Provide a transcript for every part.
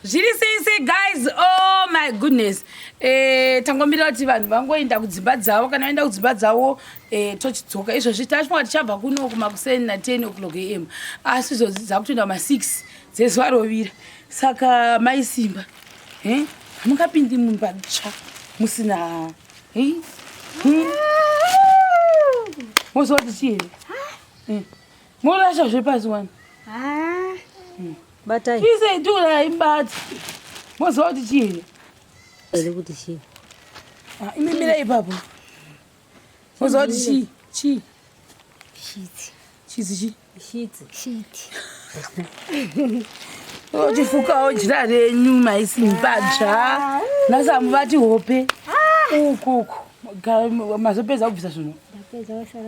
Zviri sei sei guys? Oh my goodness. Eh, tangomirira kuti vanhu vangoenda kudzimba dzavo. Kana vaenda kudzimba dzavo, eh, tochidzoka. Izvozvi tachimwa tichabva kuno kumakuseni na 10 o'clock am, asi izvozvi dzakutoenda kuma 6 dzezuva rovira. Saka mai Simba, eh, hamungapindi mumba tsva musina, eh? Moziva kuti chii here? Morasha zvepasi wani. Ah. Batai. Ise tura imbati. Moziva kuti chii here? Ere kuti chii? Ah, imi mira ipapo. Moziva kuti chii? Chii? Shitsi. Chitsi chii? Shitsi. Shitsi. Ochifukawo jira renyu maisimba dzva. Nhasi hamuvati hope. Uku uku. Mazopedza kubvisa zvinhu. Ndapedza wasara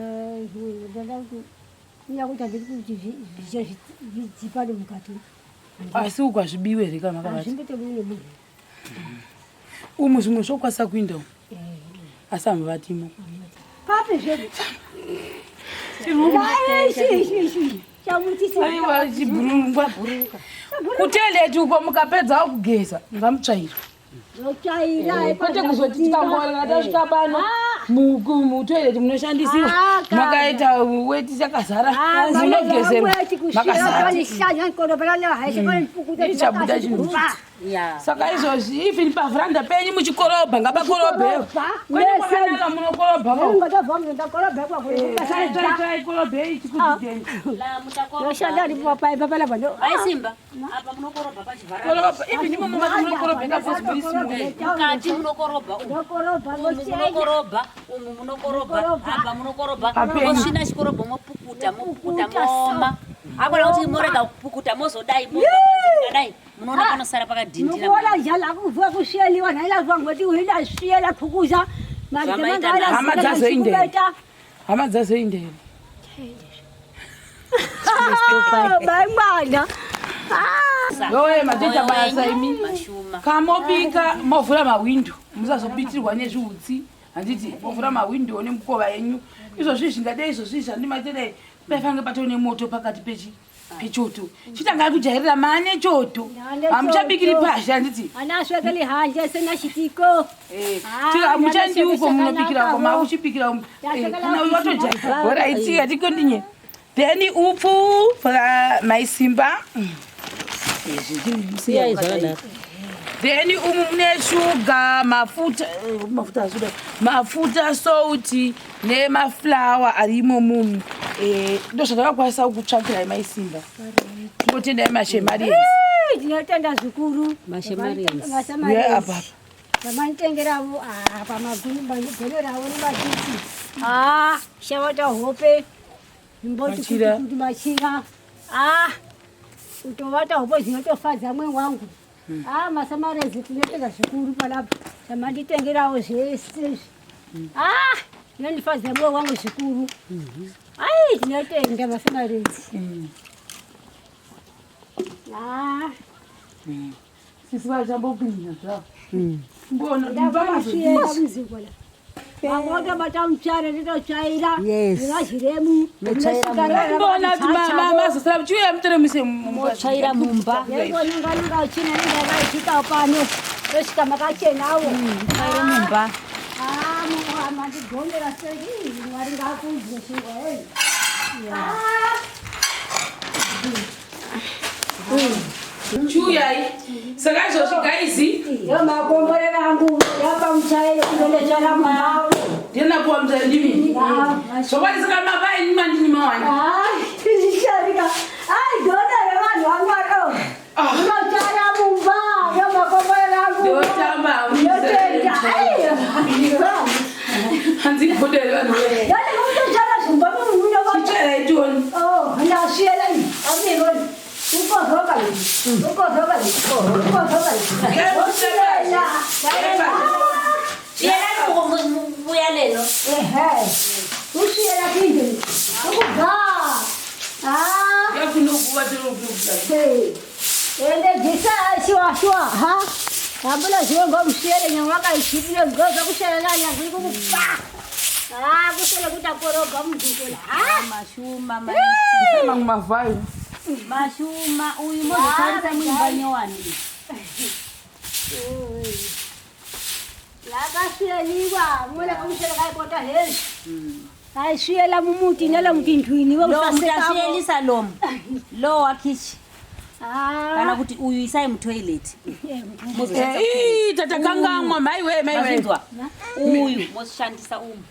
ndoda kuti kuya kuti handidi kuti zviche zvidzipane mukati. Asi uku hazvibiwe here kana makavati? Hazvimbotobiwi nemunhu. Umu zvimwe zvokwanisa kuinda umu. Asi hamuvatimo. Papi zvedu. Aiwa chibhurungwa. Kutoilet uko mukapedza kugeza ngamutsvaira. Kwete kuzoti tikangorara tasvika pano mutoilet munoshandisiwa makaita weti chakazara munogezerwa makazara ichabuda chinhu. Saka izvozvi even pavhranda penyu muchikorobha ngapakorobhewo kwete kwakanaka munokorobha korobhei chikudideni. Apa munokorobha pachivhara. Korobha, ipi ndimo mumati munokorobheka possibility mudai. Mukati munokorobha umu. Umu munokorobha, umu munokorobha, apa munokorobha. Mosvina chikorobho mopukuta, mopukuta mooma. Hakuna kuti morega kupukuta mozodai, mozodai. Munoona panosara pakadhindira. Munoona jala kuvuka kusiyeliwa naila vangoti uhila siyela phukuza. Hama dzazoindei? Hama dzazoindei? Mai mwana. Yowe matoita basa imi. Kamobika movhura mahwindo musazobitirwa nezviutsi handiti movhura mahwindo nemukova yenyu izvozvi zvingadei izvozvi zvandimatedai paifange patoo nemoto pakati pechi pechoto chitangai kujairira mane choto hamuchabikiri pazhe handiti anaswekeli hanje sena chitiko hamuchaendi uko munobikira uko makuchibikira kuna uyu watojaira horaiti hatikondinye then upfu maisimba then umu mune shuga mafuta mafuta asuda mafuta sauti nemaflawa arimo mumu ndozvatakakwanisa kutsvakirai maisimba. Tinotendai mashemarians. Tinotenda zvikuru mashemarians. Apa vamanitengeravo pamagono ravo nematiti shavata hope mboti kuti machira kutovata hope dzinotofadza mwe wangu. Masamarezi tinotenda zvikuru panapa zvamanditengerawo zvese izvi. Zvinondifadza mwoyo wangu zvikuru. Ai, tinotenda masamarezi. Sisi vachambopinda zvavo. Mbona Vangota bata mutsvairo nditotsvaira. Ndingazviremu. Mbona kuti mazosara muchiuya mutore muise motsvaira mumba. Nyenga nunga uchina nunga yakaitika pano. Tosvika makachenawo. Tsvaire mumba. Ah, mandigomera sei Mwari ngaakudzwe shuwa hey. Chiuyai. Saka izvozvi guys. Yo makomborero angu yapa muchairo kunondechara mumba. Ndinapuwa muchairo ndimi. Zvokwadi saka mapa ini mandinyima wani. Zvisharika. Ai goda revanhu vamwaro. Unochara mumba yo makomborero angu. Ndotamba. Ndotenda. Hanzi goda revanhu. Yale mutochara zumba muno. Chichaira itioni. Oh, ndasiyela ini. Amiro. Ukozoka ini. Ukozoka ini. Ukozoka ini. Osiyela. Yena buya lelo. Ehe. Usiyela kinde. Ukubva. Ah. Yakunokuva tinokuva. Hey. Ende jisa shwa shwa ha. Ambula zviwe ngomsiyele nyama wakaishipile ngoza kushela nanya kuri kukupa. Ah, kusele kuti akorobha muzukula. Ah, Mashuma Mamwe mavhayo. mashuma uyu mozotarisa muimba nyowani. Lakasiyeliwa, ngwele kamusele kayipota hezi. Ayisiyela mumuti nela mutintwini Lo mutasiyelisa lomu lo wakichi kana kuti uyu isai mutoilet. Ii, tatakangamwa maiwe maiwe. Mazvinzwa, uyu moshandisa umu,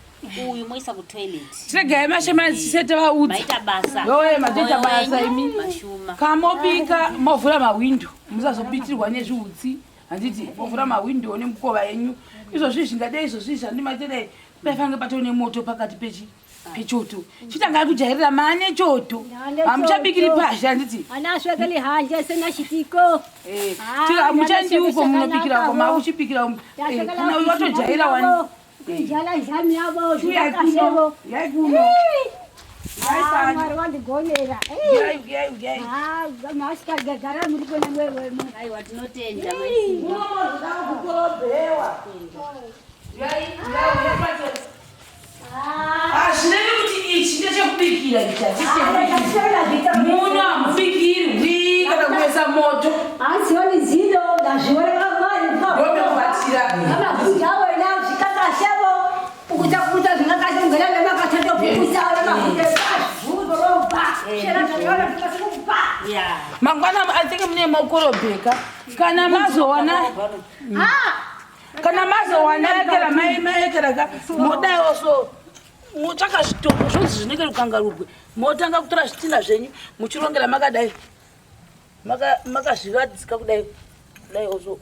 uyu moisa kutoilet. Tiregai mashemani tisete vaudza. Maita basa. Yowe, matoita Moyo basa wenyu, imi. Mashuma. Kamobika movhura mahwindo musazobitirwa nezviutsi handiti movhura mahwindo nemukova yenyu izvozvi zvingadei izvozvi zvandimatedai paifange patoo nemoto pakati pechi pechoto chitangai kujairira maane choto Maane hamuchabikiri choto. pasha handiti Anaswekeli hanje sena chitiko. Eh, Ah, tira hamuchandi uko munobikira uko zvakanaka. makuchibikira umu. Eh, kana uyu watojaira wani Kujala jami yavo, Uyai kuno uyai kuno Uyai pano. Mwari wandigonera. Uyai, uyai, uyai. Ah, masikagara muri kona mwewe. Aiwa, tinotenda. Munomozoda kukorobhewa. Uyai, uyai, uyai pacho. Hazvirevi kuti ichi ndechekubikira ichi hachisi chekubikira. Muno hamubikirwi kana kuisa moto. Hanzioni zino ndazviona mwari. Ndomekubatira. Amakuja wena zvikakashevo. Ukuta kuta zvikakashe ngela nemakathatho kukuta namakuta zvukorobha. Shera zvakaona zvikasikupa. Yeah. Mangwana I think mune mokorobheka. Kana mazowana Ah! kana mazowana ekera mai maekera ka modaiwo so motsvaka zvitombo zvonzi zvinenge rukangarugwe motanga kutora zvitina zvenyu muchirongera makadai makazviradzika kudai kudai ozo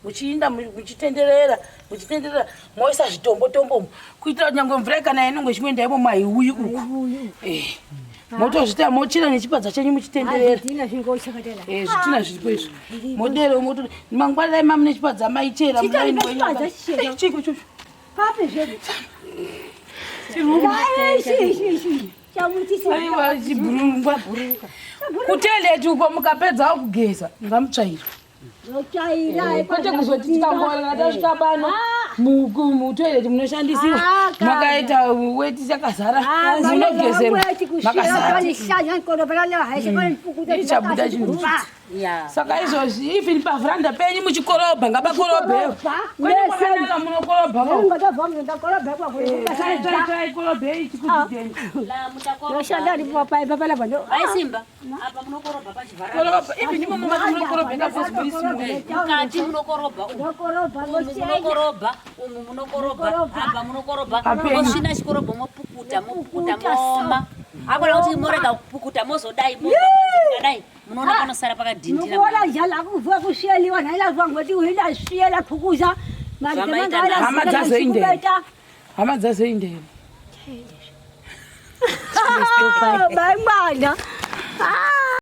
muchiinda muchitenderera muchitenderera moisa zvitombo tombo umu kuitira kuti nyangwe mvura kana inonge ichimboenda imomo haiuyi uku. Eh, motozvita mochera nechipadza chenyu muchitenderera. Zvitina zvingochakatela. Eh, zvitina zviripo izvi modero moto mangwana dai mamune chipadza maichera Chita mulaini ndine wenyu chipadza wakati. chichera. Eh, chiko ichocho Papi zvedu. chirungu. Chamutisi. Aiwa, chibhurungwa kuteleti uko mukapedzawo kugeza ngamutsvairo. Ndochaira. Kwete kuzoti tikangorera tasvika pano mutoireti munoshandisiwa Ah, kana. makaita weti yakazara munogezerwa makazara. Ichabuda chinhu. Yeah. Saka izvozvi even pavhuranda penyu muchikorobha ngapakorobhewa. Chikorobha, Kwete nese. kwakanaka munokorobha korobhei chikudideni. La mutakorobha. Aisimba. Apa munokorobha pachivhara. Korobha even imomo mati munokorobheka possibility. Mukati munokorobha umu. Umu munokorobha, umu munokorobha, apa munokorobha. Apenyu. Mosvina chikorobho mopukuta, mopukuta mooma. Akona kuti morega kupukuta mozodai, mozodai. Munoona panosara pakadhindira. Nukuona njala kuvuka kushiyeliwa nailavuka ngoti uhilashiyela phukuza. Zvamaita nhasi. Hama dzazoindela. Hama dzazoindela. Mai mwana.